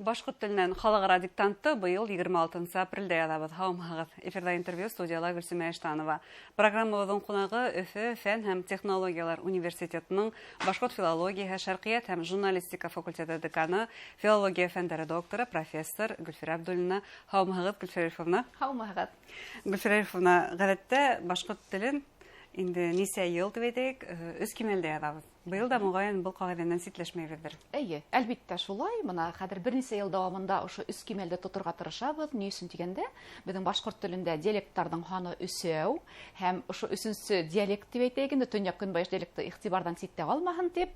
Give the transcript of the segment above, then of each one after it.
Башҡорт теленән халыҡ-ара диктантты быйыл 26 апрелдә яҙабыҙ. Һаумыһығыҙ! Эфирҙа интервью, студияла Гөлсөмә Иштанова. Программабыҙҙың ҡунағы Өфө фән һәм технологиялар университетының башҡорт филологияһы, шәрҡиәт һәм журналистика факультеты деканы, филология фәндәре докторы, профессор Гөлфирә Абдуллина. Һаумыһығыҙ, Гөлфирә Рифовна! Һаумыһығыҙ! Гөлфирә Рифовна, ғәҙәттә башҡорт телен инде нисә йыл тип әйтәйек, өс кимәлдә яҙабыҙ. Быйыл да, моғайын, был ҡағиҙәнән ситләшмәйбеҙҙер. Эйе, әлбиттә шулай. Бына хәҙер бер нисә йыл дауамында ошо өс кимәлде тоторға тырышабыҙ. Ни өсөн тигәндә, беҙҙең башҡорт телендә диалекттарҙың һаны өсәү, һәм ошо өсөнсө диалект тип әйтәйек инде, төньяҡ-көнбайыш диалекты иғтибарҙан ситтә ҡалмаһын тип,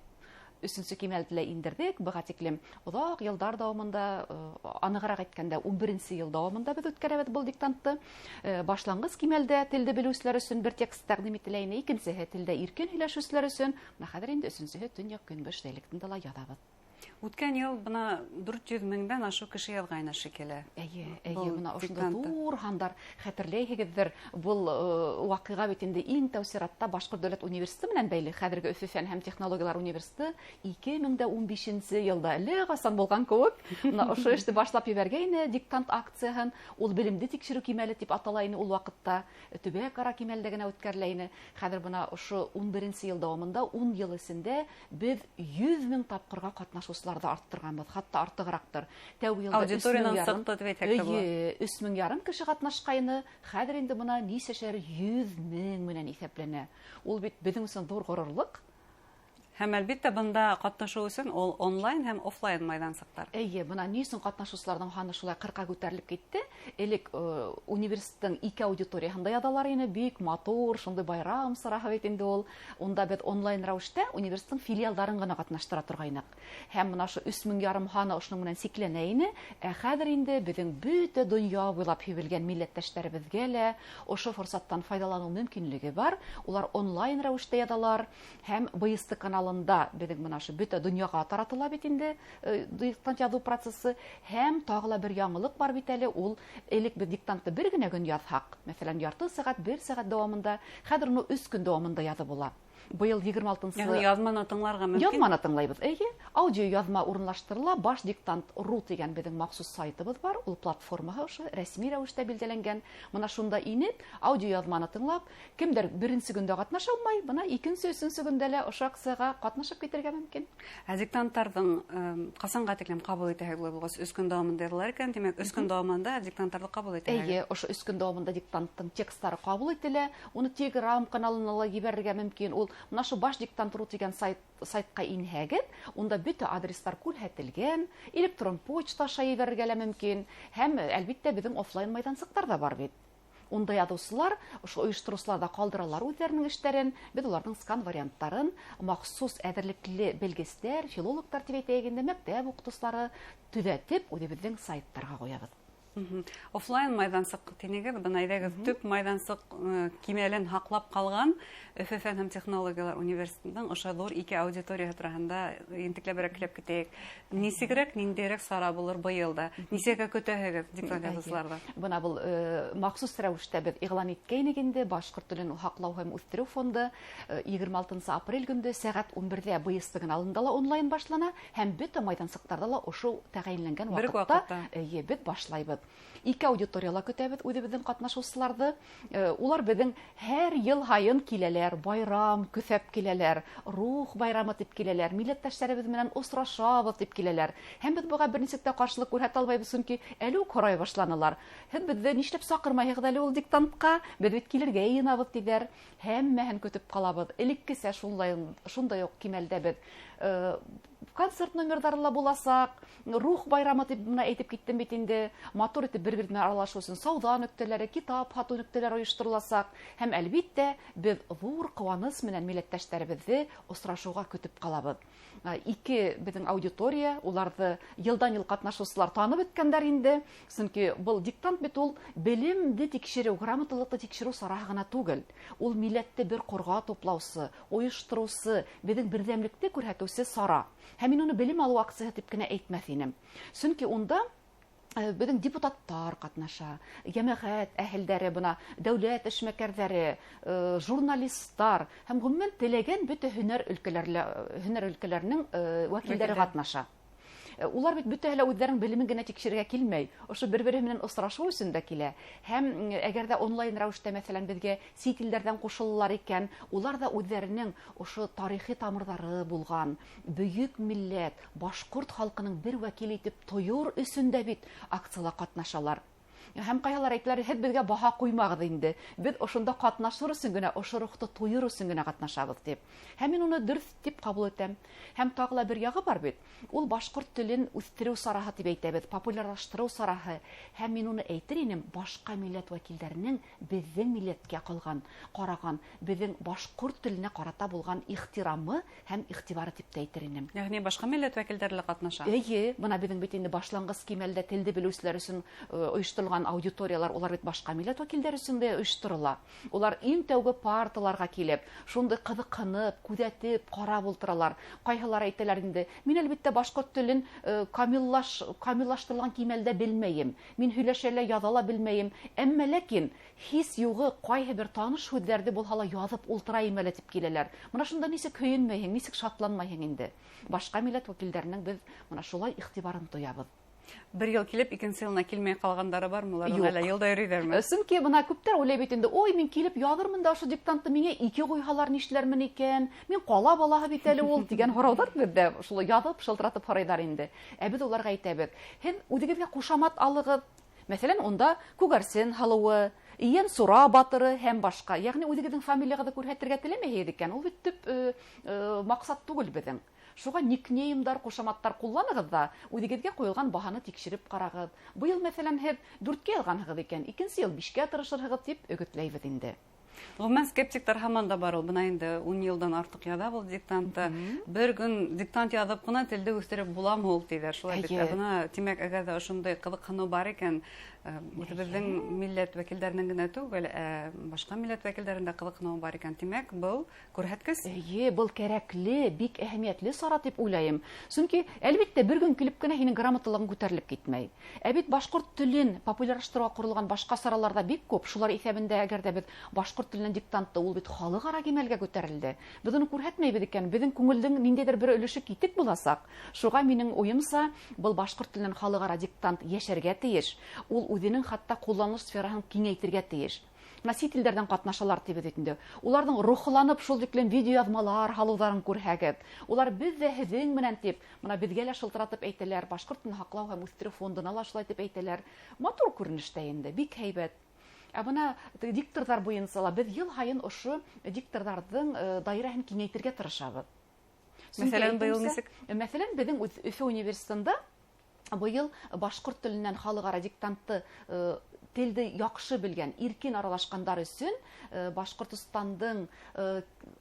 өсөнсө кимәлде лә индерҙек. Быға тиклем оҙаҡ йылдар дауамында, анығыраҡ әйткәндә, 11 йыл дауамында беҙ үткәрәбеҙ был диктантты. Башланғыс кимәлдә телде белеүселәр өсөн бер текст тәҡдим ителә ине, икенсеһе телдә иркен һөйләшеүселәр өсөн, бына хәҙер инде өсөнсөһө төньяҡ-көнбайыш диалектында ла яҙабыҙ. Үткән йыл бына 400 меңдән ашыу кеше яҙғайны шикелле. Эйе, эйе, бына ошондай ҙур һандар, хәтерләйһегеҙҙер, был ваҡиға бит инде иң тәү сиратта Башҡорт дәүләт университеты менән бәйле. Хәҙерге Өфө фән һәм технологиялар университеты 2015 йылда әллә ҡасан булған кеүек, бына ошо эште башлап ебәргәйне, диктант акцияһын. Ул белемде тикшереү кимәле тип атала ине ул ваҡытта, төбәк-ара кимәлдә генә үткәрелә ине. Хәҙер бына ошо 11 йыл дауамында, 10 йыл эсендә беҙ 100 мең тапҡырға ҡатнашыусыларҙы арттырғанбыҙ, хатта артығыраҡтыр. Тәүге йылда Аудиториянан сыҡты тип әйтһәк тә була. Эйе, өс мең ярым кеше ҡатнашҡайны. Хәҙер инде бына нисәшәр 100 мең менән иҫәпләнә. Ул бит беҙҙең өсөн ҙур ғорурлыҡ. Һәм әлбиттә бында ҡатнашыу өсөн ул онлайн һәм офлайн майҙансыҡтар. Эйе, бына ни өсөн ҡатнашыусыларҙың һаны шулай 40-ҡа күтәрелеп китте. Элек университеттың ике аудиторияһында яҙалар ине, бик матур, шундай байрам сараһы бит инде ул. Унда беҙ онлайн рәүештә университеттың филиалдарын ғына ҡатнаштыра торғайныҡ. Һәм бына ошо өс мең ярым һаны ошоноң менән сикләнә ине. Ә хәҙер инде беҙҙең бөтә донъя буйлап һибелгән милләттәштәребеҙгә лә ошо форсаттан файҙаланыу мөмкинлеге бар. Улар онлайн рәүештә яҙалар һәм БСТ каналында беҙҙең бына ошо бөтә донъяға таратыла бит инде диктант яҙыу процессы. Һәм тағы ла бер яңылыҡ бар бит әле, ул элек беҙ диктантты бер генә көн яҙһаҡ, мәҫәлән, ярты сәғәт, бер сәғәт дауамында, хәҙер уны 3 көн дауамында яҙып була. Быйыл егерме алтынсы Яғни яҙманы тыңларға мөмкин? Яҙманы тыңлайбыҙ, эйе. Аудио яҙма урынлаштырыла. Баш диктант ру тигән беҙҙең махсус сайтыбыҙ бар. Ул платформаһы ошо рәсми рәүештә билдәләнгән. Бына шунда инеп, аудио яҙманы тыңлап, кемдер беренсе көндә ҡатнаша алмай, бына икенсе, өсөнсө көндә лә ошо акцияға ҡатнашып китергә мөмкин. Ә диктанттарҙың ҡасанға тиклем ҡабул итәһегеҙ улай булғас? 3 көн дауамында яҙылар икән, тимәк, 3 көн дауамында диктанттарҙы ҡабул итәһегеҙ. Эйе, ошо 3 көн дауамында диктанттың тексттары ҡабул ителә. Уны Telegram каналына ла ебәрергә мөмкин. Ул бына ошо баш диктант ру тигән сайтҡа инһәгеҙ, унда бөтә адрестар күрһәтелгән, электрон почта аша ебәрергә лә мөмкин. Һәм, әлбиттә, беҙҙең офлайн майҙансыҡтар ҙа бар бит. Унда яҙыусылар, ошо ойоштороусылар ҙа ҡалдыралар үҙҙәренең эштәрен. Беҙ уларҙың скан варианттарын махсус әҙерлекле белгестәр, филологтар тип әйтәйек инде, мәктәп уҡытыусылары төҙәтеп үҙебеҙҙең сайттарға ҡуябыҙ. Офлайн майҙансыҡ тинегеҙ, бына әйҙәгеҙ, төп майҙансыҡ кимәлен һаҡлап ҡалған Өфө фән һәм технологиялар университетының ошо ҙур ике аудиторияһы тураһында ентекләберәк һөйләп китәйек. Нисегерәк, ниндәйерәк сара булыр быйыл да? Нисәгә көтәһегеҙ диктант яҙыусыларҙы? Бына был махсус рәүештә беҙ иғлан иткәйнек инде, Башҡорт телен һаҡлау һәм үҫтереү фонды егерме алтынсы апрель көндө сәғәт ун берҙә БСТ каналында ла онлайн башлана һәм бөтә майҙансыҡтарҙа ла ошо тәғәйенләнгән Бер үк ваҡытта, ваҡытта. эйе, беҙ башлайбыҙ. Ике аудиторияла көтәбеҙ үҙебеҙҙең ҡатнашыусыларҙы. Улар беҙҙең һәр йыл һайын киләләр, байрам көҫәп киләләр, рух байрамы тип киләләр, милләттәштәребеҙ менән осрашабыҙ тип киләләр. Һәм беҙ быға бер нисек тә ҡаршылыҡ күрһәтә алмайбыҙ, сөнки әле үк һорай башланылар. Һеҙ беҙҙе нишләп саҡырмайһығыҙ әле ул диктантҡа? Беҙ бит килергә йыйынабыҙ, тиҙәр. Һәммәһен көтөп ҡалабыҙ. Элеккесә шундай уҡ кимәлдә беҙ концерт номерҙары ла буласаҡ, рух байрамы тип бына әйтеп киттем бит инде. Матур итеп бер-бер менән аралашыу өсөн сауҙа нөктәләре, китап һатыу нөктәләре ойоштороласаҡ. Һәм әлбиттә беҙ ҙур ҡыуаныс менән милләттәштәребеҙҙе осрашыуға көтөп ҡалабыҙ. Ике беҙҙең аудитория, уларҙы йылдан-йыл ҡатнашыусылар танып бөткәндәр инде. Сөнки был диктант бит ул белемде тикшереү, грамоталыҡты тикшереү сараһы ғына түгел. Ул милләтте бер ҡорға туплаусы, ойоштороусы, беҙҙең берҙәмлекте күрһәтеүсе сара. Һәм мин уны белем алыу акцияһы тип кенә әйтмәҫ инем. Сөнки унда беҙҙең депутаттар ҡатнаша, йәмәғәт әһелдәре, бына дәүләт эшмәкәрҙәре, журналисттар һәм ғөмүмән теләгән бөтә һөнәр өлкәләренең вәкилдәре Вәкилдәре. ҡатнаша. Улар бит бөтәһе лә үҙҙәренең белемен генә тикшерергә килмәй. Ошо бер-береһе менән осрашыу өсөн дә килә. Һәм әгәр ҙә онлайн рәүештә, мәҫәлән, беҙгә сит илдәрҙән ҡушылалар икән, улар ҙа үҙҙәренең ошо тарихи тамырҙары булған бөйөк милләт, башҡорт халҡының бер вәкиле итеп тойор өсөн дә бит акцияла ҡатнашалар. Һәм ҡайһылар әйтәләр, һеҙ беҙгә баһа ҡуймағыҙ инде, беҙ ошонда ҡатнашыр өсөн генә, ошо рухты тойор өсөн генә ҡатнашабыҙ тип. Һәм мин уны дөрөҫ тип ҡабул итәм. Һәм тағы ла бер яғы бар бит, ул башҡорт телен үҫтереү сараһы тип әйтәбеҙ, популярлаштырыу сараһы. Һәм мин уны әйтер инем, башҡа милләт вәкилдәренең беҙҙең милләткә ҡалған, ҡараған, беҙҙең башҡорт теленә ҡарата булған ихтирамы һәм иғтибары тип тә әйтер инем. Йәғни башҡа милләт вәкилдәре лә ҡатнаша? Эйе, бына беҙҙең бит инде башланғыс кимәлдә телде белеүселәр өсөн ойошторолған аудиториялар, улар бит башҡа милләт вәкилдәре өсөн дә ойошторола. Улар иң тәүге парталарға килеп, шундай ҡыҙыҡһынып, күҙәтеп, ҡарап ултыралар. Ҡайһылар әйтәләр инде, мин әлбиттә башҡорт телен камиллаштырылған кимәлдә белмәйем. Мин һөйләшә лә, яҙа ла белмәйем. Әммә ләкин һис юғы ҡайһы бер таныш һүҙҙәрҙе булһа ла яҙып ултырайым әле тип киләләр. Бына шунда нисек һөйөнмәйһең, нисек шатланмайһың инде. Башҡа милләт вәкилдәренең беҙ бына шулай иғтибарын тоябыҙ. Бер йыл килеп, икенсе йылына килмәй ҡалғандары бармы? Уларҙың Юҡ. әллә йыл да йөрөйҙәрме? Сөнки бына күптәр уйлай бит инде, ой, мин килеп яҙырмын да ошо диктантты миңә ике ҡуйһалар нишләрмен икән? Мин ҡала балаһы бит әле ул тигән һорауҙар беҙҙә шулай яҙып, шылтыратып һорайҙар инде. Ә беҙ уларға әйтәбеҙ, һеҙ үҙегеҙгә ҡушамат алығыҙ. Мәҫәлән, унда Күгәрсен һалыуы, Йән Сура батыры һәм башҡа. Йәғни үҙегеҙҙең фамилияғыҙҙы күрһәтергә теләмәйһегеҙ икән, ул бит төп маҡсат түгел беҙҙең. Шуға никнеймдар, ҡушаматтар ҡулланығыҙ ҙа, үҙегеҙгә ҡуйылған баһаны тикшереп ҡарағыҙ. Быйыл, мәҫәлән, һеҙ 4-кә яҙғанһығыҙ икән, икенсе йыл 5-кә тырышырһығыҙ тип өгөтләйбеҙ инде. Ғөмүмән, скептиктар һаман да бар ул. Бына инде 10 йылдан артыҡ яҙа был диктантты. Бер көн диктант яҙып ҡына телде үҫтереп буламы ул тиҙәр. Шулай бит. Эйе. Ә бына, тимәк, әгәр ҙә ошондай ҡыҙыҡһыныу бар икән, үҙебеҙҙең милләт вәкилдәренең генә түгел, ә башҡа милләт вәкилдәрендә ҡыҙыҡһыныу бар икән, тимәк, был күрһәткес. Эйе, был кәрәкле, бик әһәмиәтле сара тип уйлайым. Сөнки, әлбиттә, бер көн килеп кенә һинең грамоталығың күтәрелеп китмәй. Ә бит башҡорт телен популярлаштырыуға ҡоролған башҡа саралар ҙа бик күп. Шулар иҫәбендә, әгәр ҙә беҙ башҡорт теленән диктантты, ул бит халыҡ-ара кимәлгә күтәрелде. Беҙ уны күрһәтмәйбеҙ икән, беҙҙең күңелдең ниндәйҙер бер өлөшө китек буласаҡ. Шуға минең уйымса, был башҡорт теленән халыҡ-ара диктант йәшәргә тейеш. Ул үҙенең хатта ҡулланыш сфераһын киңәйтергә тейеш. Бына сит илдәрҙән ҡатнашалар тибеҙ бит инде. Уларҙың рухланып шул тиклем видеояҙмалар һалыуҙарын күрһәгеҙ. Улар беҙ ҙә һеҙҙең менән тип, бына беҙгә лә шылтыратып әйтәләр, Башҡорт телен һаҡлау һәм үҫтереү фондына ла шулай тип әйтәләр. Матур күренеш тә инде, бик һәйбәт. Ә бына дикторҙар буйынса ла беҙ йыл һайын ошо дикторҙарҙың даирәһен киңәйтергә тырышабыҙ. Сөнки Мәҫәлән, быйыл әйтеүсә, нисек? Мәҫәлән, беҙҙең Өфө университетында быйыл башҡорт теленән халыҡ-ара диктантты телде яҡшы белгән, иркен аралашҡандар өсөн Башҡортостандың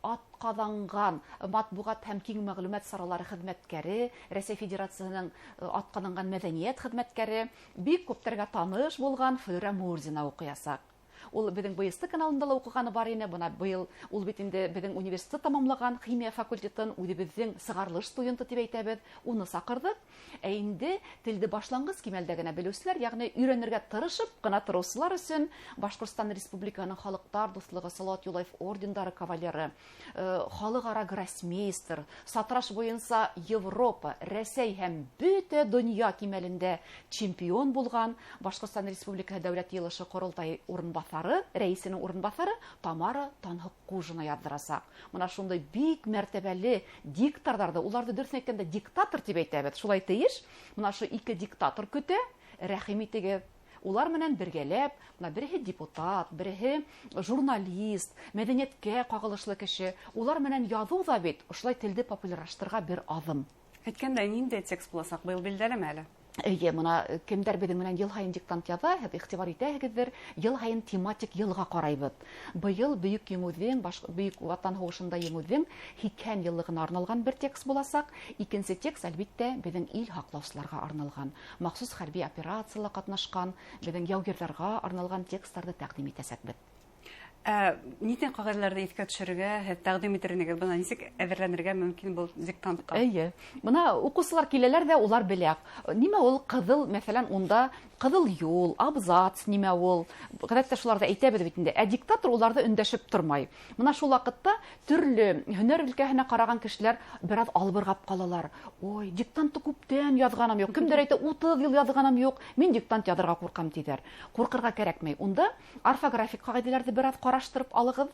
атҡаҙанған матбуғат һәм киң мәғлүмәт саралары хеҙмәткәре, Рәсәй Федерацияһының атҡаҙанған мәҙәниәт хеҙмәткәре, бик күптәргә таныш булған Флүрә Мурзина уҡыясаҡ. Ул беҙҙең БСТ каналында ла уҡығаны бар ине. Бына быйыл ул бит инде беҙҙең университет тамамлаған химия факультетын үҙебеҙҙең сығарылыш студенты тип әйтәбеҙ, уны саҡырҙыҡ. Ә инде телде башланғыс кимәлдә генә белеүселәр, йәғни өйрәнергә тырышып ҡына тороусылар өсөн Башҡортостан Республикаһының Халыҡтар дуҫлығы Салауат Юлаев ордендары кавалеры, халыҡ-ара гроссмейстер, сатраш буйынса Европа, Рәсәй һәм бөтә донъя кимәлендә чемпион булған Башҡортостан Республикаһы Дәүләт Йыйылышы Ҡоролтай урынбаҫары, рәйесенең урынбаҫары Тамара Танһыҡҡужина яҙҙырасаҡ. Бына шундай бик мәртәбәле дикторҙарҙы, уларҙы дөрөҫөн әйткәндә диктатор тип әйтәбеҙ, шулай тейеш. Бына ошо ике диктатор көтә, рәхим итегеҙ. Улар менән бергәләп, бына береһе депутат, береһе журналист, мәҙәниәткә ҡағылышлы кеше. Улар менән яҙыу ҙа бит ошолай телде популярлаштырырға бер аҙым. Әйткәндәй, ниндәй текст буласаҡ быйыл билдәлеме әле? Эйе, бына кемдәр беҙҙең менән йыл һайын диктант яҙа, һеҙ иғтибар итәһегеҙҙер, йыл һайын тематик йылға ҡарайбыҙ. Быйыл Бөйөк Еңеүҙең, Бөйөк Ватан һуғышында еңеүҙең 80 йыллығына арналған бер текст буласаҡ. Икенсе текст, әлбиттә, беҙҙең ил һаҡлаусыларға арналған, махсус хәрби операцияла ҡатнашҡан, беҙҙең яугирҙарға арналған тексттарҙы тәҡдим итәсәкбеҙ. Ниндәй ҡағиҙәләрҙе иҫкә төшөрөргә һеҙ тәҡдим итер инегеҙ? Бына нисек әҙерләнергә мөмкин был диктантҡа? Эйе. Бына уҡыусылар киләләр ҙә, улар белә. Нимә ул ҡыҙыл, мәҫәлән, унда ҡыҙыл юл, абзац нимә ул? Ғәҙәттә шуларҙы әйтәбеҙ бит инде. Ә диктатор уларҙы өндәшеп тормай. Бына шул ваҡытта төрлө һөнәр өлкәһенә ҡараған кешеләр бер аҙ албырғап ҡалалар. Ой, диктантты күптән яҙғаным юҡ. Кемдер әйтә, 30 йыл яҙғаным юҡ. Мин диктант яҙырға ҡурҡам, тиҙәр. Ҡурҡырға кәрәкмәй. Унда орфографик ҡағиҙәләрҙе бер аҙ ҡараштырып алығыҙ.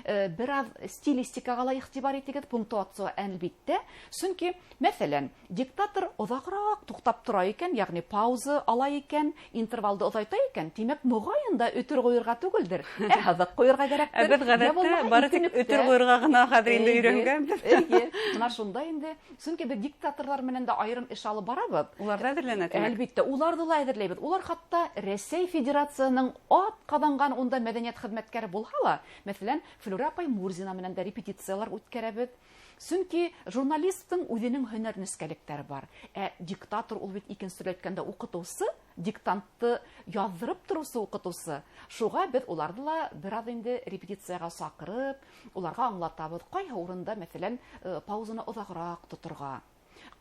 Бер аҙ стилистикаға ла иғтибар итегеҙ, пунктуация әлбиттә. Сөнки, мәҫәлән, диктатор оҙағыраҡ туҡтап тора икән, йәғни пауза ала икән, интервалды оҙайта икән, тимәк, моғайын да өтөр ҡуйырға түгелдер, ә һыҙыҡ ҡуйырға кәрәктер. Ә беҙ ғәҙәттә бары тик өтөр ҡуйырға ғына хәҙер инде өйрәнгәнбеҙ. Эйе, бына шунда инде, сөнки беҙ диктаторлар менән дә айырым эш алып барабыҙ. Улар ҙа әҙерләнә, тимәк? Әлбиттә, уларҙы ла әҙерләйбеҙ. Улар хатта Рәсәй Федерацияһының ат ҡаҙанған унда мәҙәниәт хеҙмәткәре булһа ла, мәҫәлән, Флүрә апай Мурзина менән дә репетициялар үткәрәбеҙ. Сөнки журналисттың үҙенең һөнәр нескәлектәре бар. Ә диктатор ул бит икенсе төрлө әйткәндә уҡытыусы, диктантты яҙҙырып тороусы уҡытыусы. Шуға беҙ уларҙы ла бер аҙ инде репетицияға саҡырып, уларға аңлатабыҙ, ҡайһы урында, мәҫәлән, паузаны оҙағыраҡ тоторға.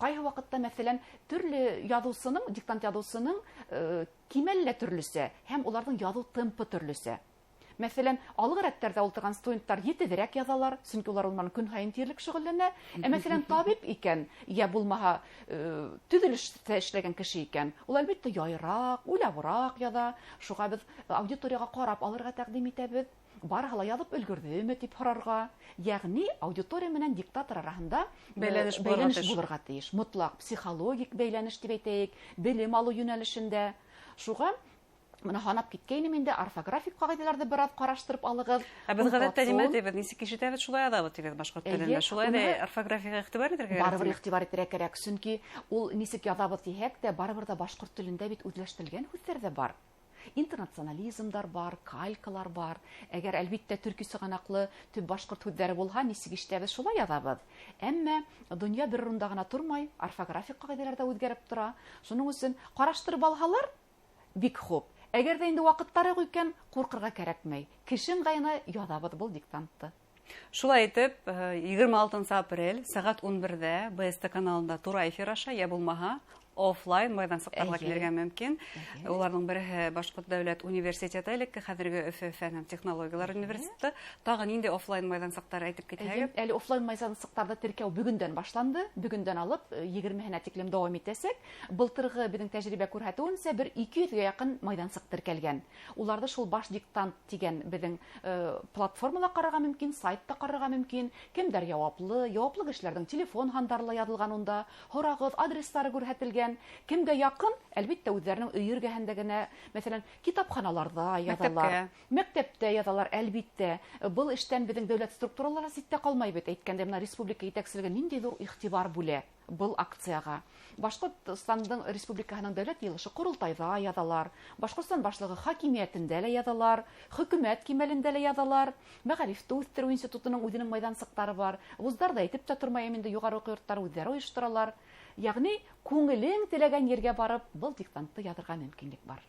Ҡайһы ваҡытта, мәҫәлән, төрлө яҙыусының, диктант яҙыусының, кимәле лә төрлөсә һәм уларҙың яҙыу темпы төрлөсә. Мәҫәлән, алғы рәттәрҙә ултырған студенттар етеҙерәк яҙалар, сөнки улар унан көн һайын тиерлек шөғөлләнә. Ә мәҫәлән, табип икән, йә булмаһа, төҙөлөштә эшләгән кеше икән, ул әлбиттә яйыраҡ, уйлабыраҡ яҙа. Шуға беҙ аудиторияға ҡарап алырға тәҡдим итәбеҙ. Барыһы ла яҙып өлгөрҙөмө тип һорарға. Йәғни аудитория менән диктатор араһында Бәйләнеш булырға бәйләнеш тейеш. булырға тейеш. Мотлаҡ психологик бәйләнеш тип әйтәйек, белем алыу йүнәлешендә. Шуға бына һанап киткәйнем инде, орфографик ҡағиҙәләрҙе бер аҙ ҡараштырып алығыҙ. Ә беҙ ғәҙәттә нимә Пунктуацион. тибеҙ? Нисек ишетәбеҙ, шулай яҙабыҙ тибеҙ башҡорт Эйе, телендә. Шулай ҙа уны орфографияға иғтибар итергә кәрәк, Барыбер тимәк. иғтибар итергә кәрәк, сөнки ул нисек яҙабыҙ тиһәк тә, барыбер ҙә башҡорт телендә бит үҙләштерелгән һүҙҙәр ҙә бар. Интернационализмдар бар, калькалар бар. Әгәр әлбиттә төрки сығанаҡлы төп башҡорт һүҙҙәре булһа, нисек ишетәбеҙ, шулай яҙабыҙ. Әммә донъя бер урында ғына тормай, орфографик ҡағиҙәләр ҙә үҙгәреп тора. Шуның өсөн ҡараштырып алһалар, бик хуп. Әгәр ҙә инде ваҡыттары юҡ икән, ҡурҡырға кәрәкмәй. Кеше ыңғайына яҙабыҙ был диктантты. Шулай итеп, 26 апрель сәғәт 11-дә БСТ каналында тура эфир аша, йә булмаһа, офлайн майҙансыҡтарға килергә мөмкин. Уларҙың береһе Башҡорт дәүләт университеты, элекке хәҙерге Өфө фән һәм технологиялар университеты. Тағы ниндәй офлайн майҙансыҡтар әйтеп китһәгеҙ? Әле офлайн майҙансыҡтарҙы теркәү бөгөндән башланды. Бөгөндән алып, егермеһенә тиклем дауам итәсәк. Былтырғы беҙҙең тәжрибә күрһәтеүенсә, бер ике йөҙгә яҡын майҙансыҡ теркәлгән. Уларҙы шул баш диктант тигән беҙҙең платформала ҡарарға мөмкин, сайтта ҡарарға мөмкин. Кемдәр яуаплы, яуаплы кешеләрҙең телефон һандары ла яҙылған унда, һорағыҙ, адрестары күрһәтелгән. Кемгә яҡын, әлбиттә, үҙҙәренең өй эргәһендә генә, мәҫәлән, китапханаларҙа яҙалар, Мәктәпкә. мәктәптә яҙалар, әлбиттә. Был эштән беҙҙең дәүләт структуралары ситтә ҡалмай бит. Әйткәндә, бына республика етәкселеге ниндәй ҙур иғтибар бүлә был акцияға. Башҡортостандың республикаһының дәүләт йыйылышы ҡоролтайҙа яҙалар, Башҡортостан башлығы хакимиәтендә лә яҙалар, хөкүмәт кимәлендә лә яҙалар, Мәғарифты үҫтереү институтының үҙенең майҙансыҡтары бар. Вуздарҙа әйтеп тә тормайым инде, юғары уҡыу йорттары үҙҙәре ойошторалар. Йәғни күңелең теләгән ергә барып был диктантты яҙырға мөмкинлек бар.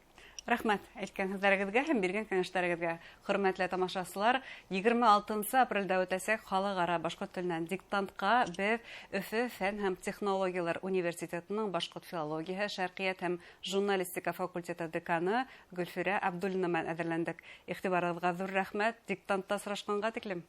Рәхмәт әйткән һүҙҙәрегеҙгә һәм биргән кәңәштәрегеҙгә. Хөрмәтле тамашасылар, 26 апрелдә үтәсәк халыҡ-ара башҡорт теленән диктантҡа беҙ Өфө фән һәм технологиялар университетының башҡорт филологияһы, шәрҡиәт һәм журналистика факультеты деканы Гөлфирә Абдуллина менән әҙерләндек. Иғтибарығыҙға ҙур рәхмәт. Диктантта осрашҡанға тиклем.